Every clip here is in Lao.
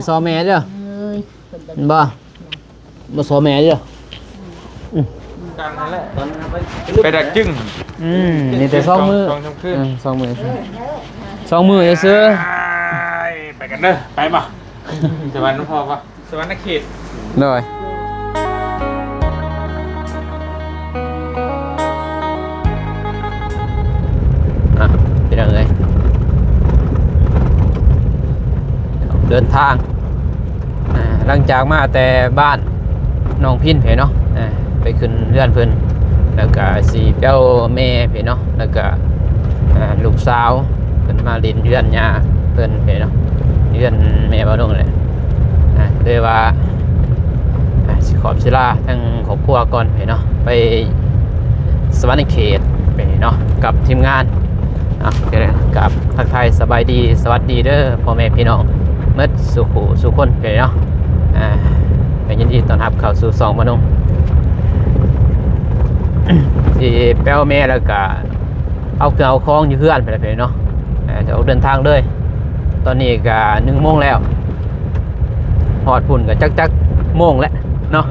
ຊໍແມ່ເດີ ເອີຍ ເຫັນບໍ່? ມາຊໍແມ່ເດີ. ອືມ ກາງນັ້ນແຫຼະ ຕອນນັ້ນໄປ ໄປດັກຈຶ່ງ. ອືມ ມີແຕ່ສອງມື້ ສອງສາມຄືນ ເອີ ສອງມື້ ສອງມື້ຊື່ໆ. ໄປກັນເດີ ໄປບໍ່? ສະຫວັນນະເຂດ ສະຫວັນນະເຂດ ໂດຍ. ອ່ະ ພີ່ນ້ອງເອີຍ ເດີນທາງ ອ່າ ຫຼັງຈາກມາແຕ່ບ້ານໜອງພິນເພເນາະ ອ່າ ໄປຂຶ້ນເຮືອນເພິ່ນ ແລ້ວກະຊິໄປເອົາແມ່ເພເນາະ ແລ້ວກະ ອ່າ ລູກສາວເພິ່ນມາຫຼິ້ນເຮືອນຍ່າເພິ່ນເພເນາະ ເຮືອນແມ່ບ່າວນົງແຫຼະ ອ່າ ເລີຍວ່າ ອ່າ ຊິຂອບສິລາທາງຄອບຄົວກ່ອນເພເນາະ ໄປສະຫວັນນະເຂດເພເນາະ ກັບທີມງານ. ອ່ະ ກໍໄດ້ກາບທັກທາຍສະບາຍດີ ສະຫວັດດີເດີພໍ່ແມ່ພີ່ນ້ອງໝົດສູ່ຄູ່ສູ່ຄົນເດີເນາະ. ອ່າ ກໍຍິນດີຕ້ອນຮັບເຂົ້າສູ່ຊ່ອງບ່າວນົງ ທີ່ແປວແມ່ ແລ້ວກະເອົາເຄື່ອງເອົາຂອງຢູ່ເຮືອນໄປແລ້ວເນາະ. ອ່າ ຈະອອກເດີນທາງເລີຍ ຕອນນີ້ກະໜຶ່ງໂມງແລ້ວ ຮອດພຸ້ນກໍຈັກ ຈັກໂມງແຫຼະເນາະ.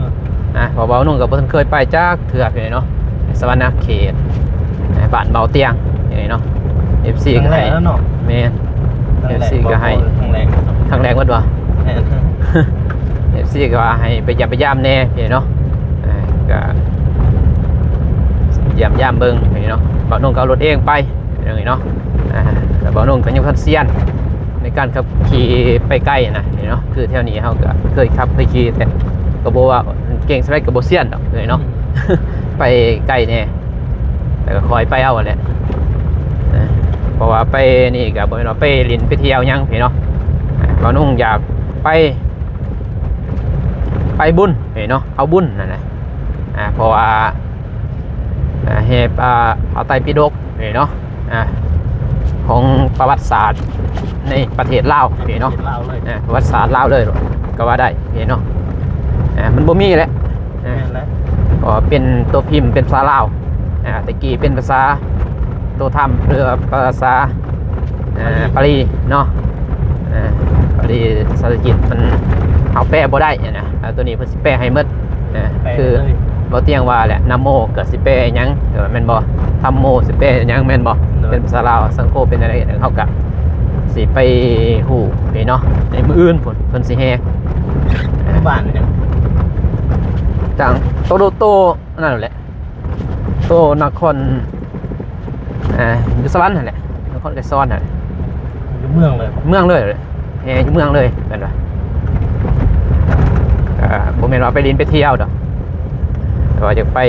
ເອີ ອ່າ ເພາະວ່ານ້ອງກໍບໍ່ທັນເຄີຍໄປຈັກເທື່ອພີ່ນ້ອງເນາະ ສະຫວັນນະເຂດ ອ່າ ບ້ານເບົາຕຽງນີ້ເນາະ. ເອັຟຊີກໍໃຫ້ ຄັ້ງແລກແລ້ວເນາະ. ແມ່ນ ຄັ້ງແລກ ເອັຟຊີກໍໃຫ້ ບໍ່ ຄັ້ງແລກ ຄັ້ງແລກໝົດບໍ່? ແມ່ນ ເອັຟຊີກໍວ່າໃຫ້ໄປຢ້ຽມໄປຢາມແດ່ພີ່ນ້ອງເນາະ. ອ່າ ກໍຢ້ຽມຢາມເບິ່ງພີ່ນ້ອງເນາະ ບ່າວນົງກໍເອົາລົດເອງໄປ ຈັ່ງຊີ້ເນາະ. ອ່າ ແຕ່ບ່າວນົງກໍຍັງບໍ່ທັນຊຽນໃນການຂັບຂີ່ໄປໄກນະເນາະ ຄືແຖວນີ້ເຮົາກໍເຄີຍຂັບເຄີຍຂີ່ ແຕ່ກໍບໍ່ວ່າເກັ່ງສ່ຳໃດກໍບໍ່ຊຽນດອກເລີຍເນາະ. ໄປໄກແດ່ ແຕ່ກໍຄ່ອຍໄປເອົາແຫຼະ ເພາະວ່າໄປນີ້ກໍບໍ່ແມ່ນວ່າໄປຫຼິ້ນໄປທ່ຽວຫຍັງພີ່ນ້ອງເນາະ. ບ່າວນົງຢາກໄປ ໄປບຸນເນາະ ເອົາບຸນນັ້ນແຫຼະ ອ່າ ເພາະວ່າ ອ່າ ແຫ່ ອ່າ ພະໄຕປິດົກເນາະ ອ່າ ຂອງປະຫວັດສາດໃນປະເທດລາວເນາະ ປະຫວັດສາດລາວເລີຍກໍວ່າໄດ້ເນາະ. ອ່າ ມັນບໍ່ມີແຫຼະ ແມ່ນແຫຼະ ເພາະວ່າເປັນຕົວພິມເປັນພາສາລາວ ອ່າ ແຕ່ກີ້ເປັນພາສາໂຕທຳ ຫຼືວ່າພາສາ ອ່າ ປາລີເນາະ ອ່າ ປາລີ ພາສາອັງກິດມັນ ເຮົາແປບໍ່ໄດ້ນະ. ອ່າ ຕົວນີ້ເພິ່ນຊິແປໃຫ້ໝົດ ອ່າ ແປ ຄື ເລີຍ ບໍ່ຕຽງວ່າແຫຼະ ນະໂມກໍຊິແປຫຍັງ ແມ່ນບໍ່? ທຳໂມຊິແປຫຍັງ ແມ່ນບໍ່? ໂດຍ ເປັນພາສາລາວ ສັງໂຄເປັນຈັ່ງໃດ ເຮົາກໍຊິໄປຮູ້ເນາະ ໃນມື້ອື່ນພຸ້ນເພິ່ນຊິແຫ່ ຢູ່ບ້ານຫຍັງ? ຈັ່ງ ໂຕໂດໂຕ ອັນນັ້ນແຫຼະ ໂຕນະຄອນ ອ່າ ຢູ່ສະຫວັນຫັ້ນແຫຼະ ນະຄອນໄກສອນຫັ້ນແຫຼະ ຢູ່ເມືອງເລີຍ ເມືອງເລີຍ ແຫ່ຢູ່ເມືອງເລີຍ ແມ່ນບໍ່? ກໍບໍ່ແມ່ນວ່າໄປຫຼິ້ນໄປທ່ຽວດອກ ແຕ່ວ່າຢາກໄປ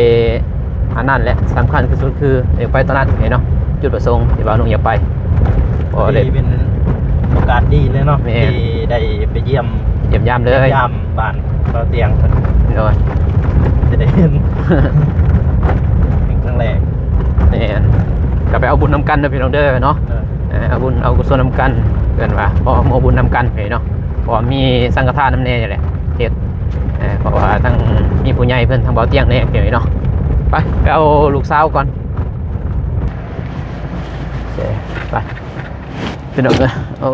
ອັນນັ້ນແຫຼະ ສຳຄັນທີ່ສຸດຄືຢາກໄປຕອນນັ້ນເນາະ ຈຸດປະສົງທີ່ວ່າລຸງຢາກໄປ ພໍໄດ້ ດີ ເປັນໂອກາດດີເລີຍເນາະ ແມ່ນ ທີ່ໄດ້ໄປຢ້ຽມ ຢ້ຽມຢາມເລີຍ ຢ້ຽມຢາມ ບ້ານເບົາຕຽງເພິ່ນ ໂດຍ ຈະໄດ້ເຫັນເປັນຄັ້ງແລກ ແມ່ນ ກໍໄປເອົາບຸນນຳກັນເດີພີ່ນ້ອງເດີເນາະ ເອີ ເອົາບຸນເອົາກຸສົນນຳກັນ ເອີ້ນວ່າ ເອົາ ເອົາບຸນນຳກັນເນາະ ເພາະວ່າມີສັງຄະທານນຳແດ່ນີ້ແຫຼະ ເຮັດ ເອີ ເພາະວ່າທັງມີຜູ້ໃຫຍ່ເພິ່ນ ທັງເບົາຕຽງແດ່ເນາະ ໄປ ໄປເອົາລູກສາວກ່ອນ ໂອເຄ ໄປ ພີ່ນ້ອງເອີຍ ໂອ້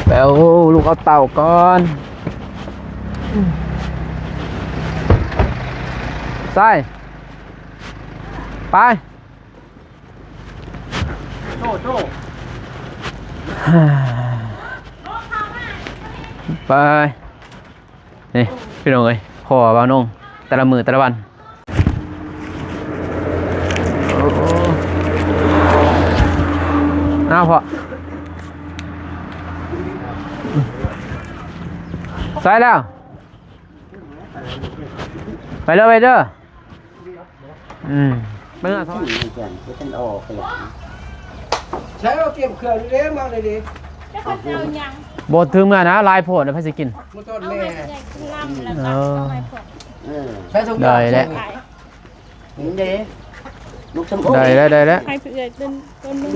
ແປວລູກເອົາເຕົ້າກ່ອນ ໄປ ໂຈ້ ໂຈ້ ໄປ ນີ້ພີ່ນ້ອງເອີຍ ພໍ່ບ່າວນົງ ແຕ່ລະມື້ແຕ່ລະວັນ ໂອ້ ເອົາພໍ່ ໃສ່ແລ້ວ ໄປເດີ ໄປເດີ ອືມ ເມື່ອ ໃຊ້ເອົາເກັບເຄື່ອງເດ້ ມາເລີຍເດ້ ບໍ່ຖືເມື່ອນະ ຫຼາຍໂພດ ໃຜຊິກິນ ມາຕອນແມ່ ເອີ ເອີ ໃຊ້ທຸກຢ່າງ ໄດ້ແລ້ວ ນີ້ເດ້ ລູກຊົມໂອ ໄດ້ແລ້ວ ໄດ້ແລ້ວ ໃຫ້ເອື້ອຍຕົ້ນໜຶ່ງ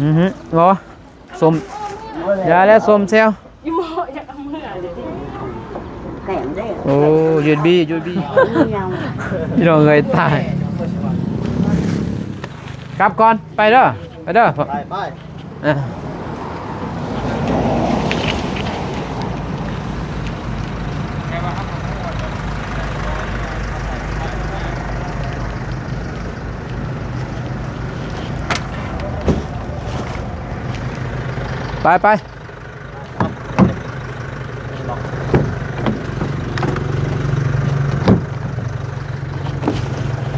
ອືຮຶ ບໍ່ ສົ້ມ ຢ່າແລ້ວ ສົ້ມແຊວ ອີ່ໝໍຢາກເອົາເມືອເດ້ ແຖມເດ້ ໂອ້ ຢູເອັສບີ ຢູເອັສບີ ພີ່ນ້ອງເອີຍ ຕາຍ ກັບກ່ອນ ໄປເດີ ໄປເດີ ໄປ ໄປ ອ່າ ໄປ ໄປ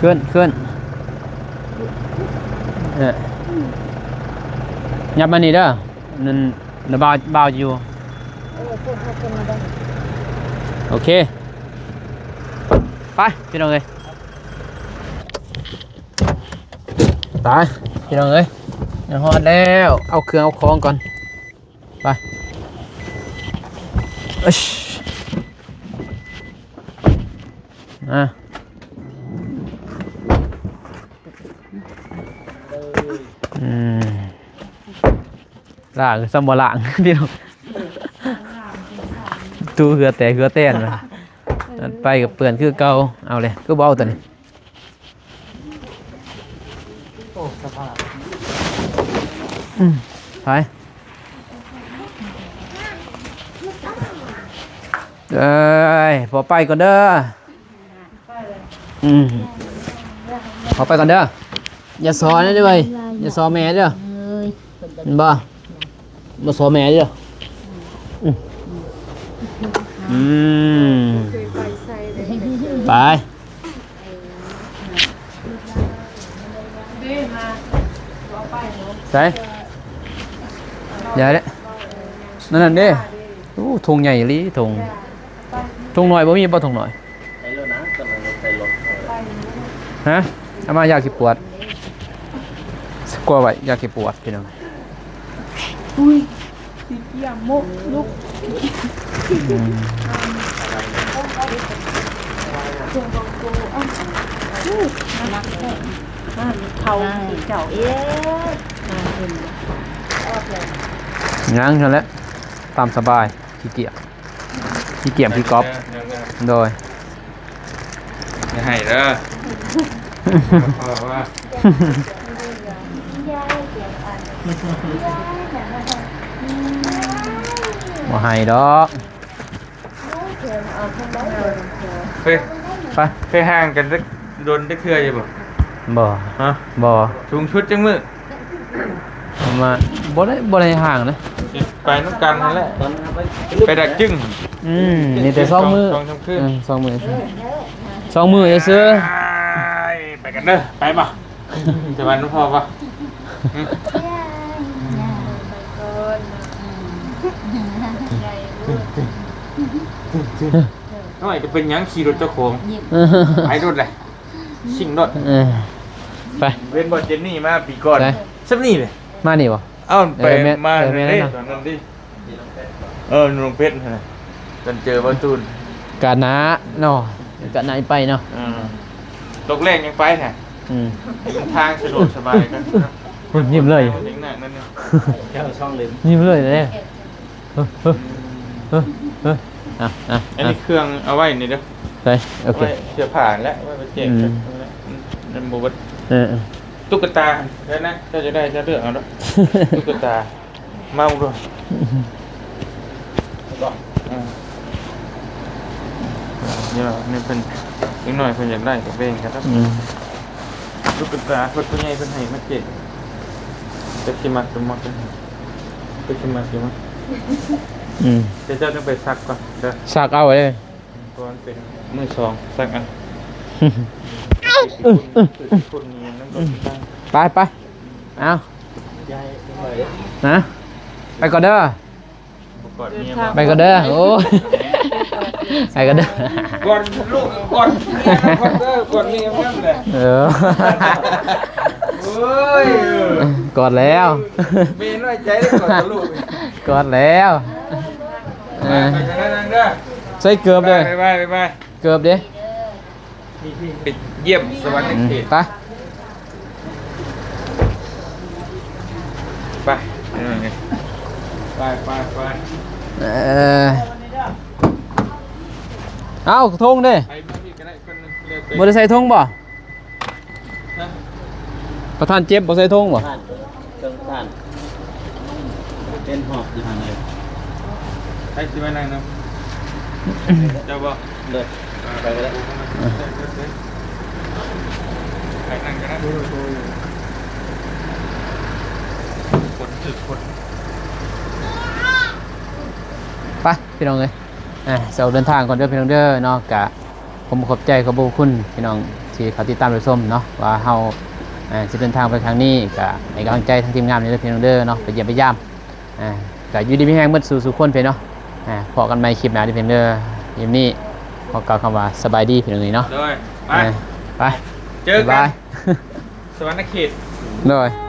ຂຶ້ນ ຂຶ້ນ ເອີ ຫຍັບມານີ້ເດີ ນັ້ນ ບ່າວ ບ່າວຢູ່ ເອີ ເພິ່ນເຂົາຂຶ້ນມາໄດ້ ໂອເຄ ໄປ ພີ່ນ້ອງເອີຍ. ໄປ ພີ່ນ້ອງເອີຍ ຮອດແລ້ວ ເອົາເຄື່ອງເອົາຂອງກ່ອນ ໄປ ເອີຍ ມາ ອືມ ລ້າງຊຳບໍ່ລ້າງ ພີ່ນ້ອງ ຕູເຫື່ອແຕກເຫື່ອແຕນ ໄປກໍເປື້ອນຄືເກົ່າ ເອົາເລີຍ ຄືບໍ່ເອົາຕົວນີ້. ອືມ ໄປ ເອີຍ ພໍ່ໄປກ່ອນເດີ ອືມ ພໍ່ໄປກ່ອນເດີ ຢ່າສໍເດີເວີຍ ຢ່າສໍແມ່ເດີ ເອີຍ ເຫັນບໍ່? ມາຊອແມ່ເດີ ອືມ ອືມ ໄປ ໄປ ໃສ່ ຢ່າເດ້ ນັ້ນ ນັ້ນເດ້ ໂອ້ ຖົງໃຫຍ່ອີ່ຫຼີ ຖົງ ຖົງນ້ອຍບໍ່ມີບໍ່? ຖົງນ້ອຍ ໃສ່ລົດນະ ກຳລັງໃສ່ລົດ ຮະ ເອົາມາຢາແກ້ປວດ ສະກົວໄວ້ ຢາແກ້ປວດ ພີ່ນ້ອງ ອຸ້ຍ ຂີ້ກຽມໂມະລຸກ ອືມ ເຄື່ອງຂອງໂຕ ເອົາ ອຸ້ຍ ໜັກແທ້ ເຂົາເຈົ້າ ເອີ ຍັງຫັ້ນແຫຼະ ຕາມສະບາຍ ຂີ້ກຽມ ຂີ້ກຽມຂີ້ກອບ ໂດຍ ຢ່າໄຫ້ເດີ ບໍ່ໄຫ້ດອກ ເຄີຍ ໄປ ເຄີຍຫ່າງກັນຈັກດົນຈັກເທື່ອຢູ່ບໍ່? ບໍ່ ຮະ? ບໍ່ ສູງສຸດຈັກມື້? ປະມານ ບໍ່ໄດ້ ບໍ່ໄດ້ຫ່າງເດ້ ໄປນຳກັນຫັ້ນແຫຼະ ໄປດັກຈຶ້ງ ອືມ ມີແຕ່ສອງມື້ ສອງສາມຄືນ ເອີ ສອງມື້ ສອງມື້ຊື່ ໄປກັນເດີ ໄປບໍ່? ຈະໄປນຳພໍ່ບໍ່? ຫຶ ນ້ອຍຈະເປັນຫຍັງ ຂີ່ລົດເຈົ້າຂອງ ໄປໂລດແຫຼະ ຊິງໂລດ ເອີ ໄປ ເຫັນບໍ່ ເຈນນີ້ມາປີກ່ອນ ສ່ຳນີ້ເດ້ ມານີ້ບໍ່? ເອົ້າ ໄປ ເອີ ແມ່ນ ມາ ເອີ ແມ່ນ ເດ້ ຕອນນັ້ນຕິ ເອີ ໜູເພັດຫັ້ນນະ ກັນເຈີບ່າວຕູນ ກາດໜ້າເນາະ ກາດໜ້າໄປເນາະ ເອີ ຕົກແລງຍັງໄປຫັ້ນ ອືມ ທາງສະດວກສະບາຍກັນ ຍິ້ມເລີຍ ຍິ້ມເລີຍເດ້ ເອີ ເອີ ເອີ ອ່ະ ອ່ະ ອັນນີ້ເຄື່ອງເອົາໄວ້ນີ້ເດີ ໃສ່ ໂອເຄ ເສື້ອຜ້າຫັ້ນແຫຼະ ໄວ້ໄປແຈກ ອືມ ນັ້ນບໍ່ເບິດ ເອີ ຕຸກກະຕາ ແລ້ວນະ ເຈົ້າຈະໄດ້ ເຈົ້າເລືອກເອົາເດີ ຕຸກກະຕາ ມາເບິ່ງດູ ເນາະ ເອີ ດຽວນີ້ເພິ່ນ ເດັກນ້ອຍເພິ່ນຢາກໄດ້ກໍແບ່ງກັນເນາະ ອືມ ຕຸກກະຕາເພິ່ນ ຜູ້ໃຫຍ່ເພິ່ນໃຫ້ມາເຈັດ ຈັກຊິມັກບໍ່ມັກ ຈັກຊິມັກຢູ່ບໍ່ ອືມ ແຕ່ເຈົ້າຕ້ອງໄປຊັກກ່ອນເດີ ຊັກເອົາເດ້ ກ່ອນເປັນມື້ສອງ ຊັກເອົາ ໄປ ໄປ ເອົາ ຮະ ໄປກ່ອນເດີ ບໍ່ກອດເມຍບໍ່ ໄປກ່ອນເດີ ໂອ້ ໄປກ່ອນເດີ ກອດລູກ ກອດເມຍ ກອດເດີ ກອດເມຍນຳແຫຼະ ເອີ ໂອ້ຍ ກອດແລ້ວ ເມຍນ້ອຍໃຈເດ້ ກອດແຕ່ລູກ ກອດແລ້ວ ເອີ ໄປທາງນັ້ນເດີ ໃສ່ເກີບເດີ ບາຍບາຍ ບາຍບາຍ ເກີບເດ້ ໄປຢ້ຽມສະຫວັນນະເຂດ ອືມ ໄປ ໄປ ໄປ ໄປ ໄປ ເອີ ເອົ້າ ຖົງເດ້ ໄປມາພີ້ກໍໄດ້ ຄົນໜຶ່ງ ບໍ່ໄດ້ໃສ່ຖົງບໍ່? ປະທານເຈັບບໍ່ໃສ່ຖົງບໍ່? ເຄື່ອງປະທານ ເປັນຫອບຢູ່ຫັ້ນເລີຍ ໃຜຊິມານັ່ງນຳ ເຈົ້າບໍ່? ເດີ ໄປກໍໄດ້ ໄປນັ່ງກໍໄດ້ ຄົນຖືກຄົນ ໄປພີ່ນ້ອງເອີຍ ອ່າ ເຈົ້າເດີນທາງກ່ອນເດີພີ່ນ້ອງເດີເນາະ ກະ ຂອບໃຈຂອບຄຸນພີ່ນ້ອງທີ່ເຂົ້າຕິດຕາມຮັບຊົມເນາະ ວ່າເຮົາ ເອີ ຊິເດີນທາງໄປຄັ້ງນີ້ ກະໃຫ້ກຳລັງໃຈທາງທີມງານເດີພີ່ນ້ອງເດີເນາະ ໄປຢ້ຽມໄປຢາມ ອ່າ ກະຢູ່ດີມີແຮງໝົດສູ່ສູ່ຄົນເພິ່ນເນາະ ອ່າ ພໍ້ກັນໃໝ່ຄລິບໜ້າເດີພີ່ນ້ອງເດີ ຄລິບນີ້ຂໍກ່າວຄຳວ່າສະບາຍດີພີ່ນ້ອງເອີຍເນາະ ໂດຍ ໄປ ອ່າ ໄປ ເຈີກັນ ບາຍບາຍ ສະຫວັນນະເຂດ ໂດຍ.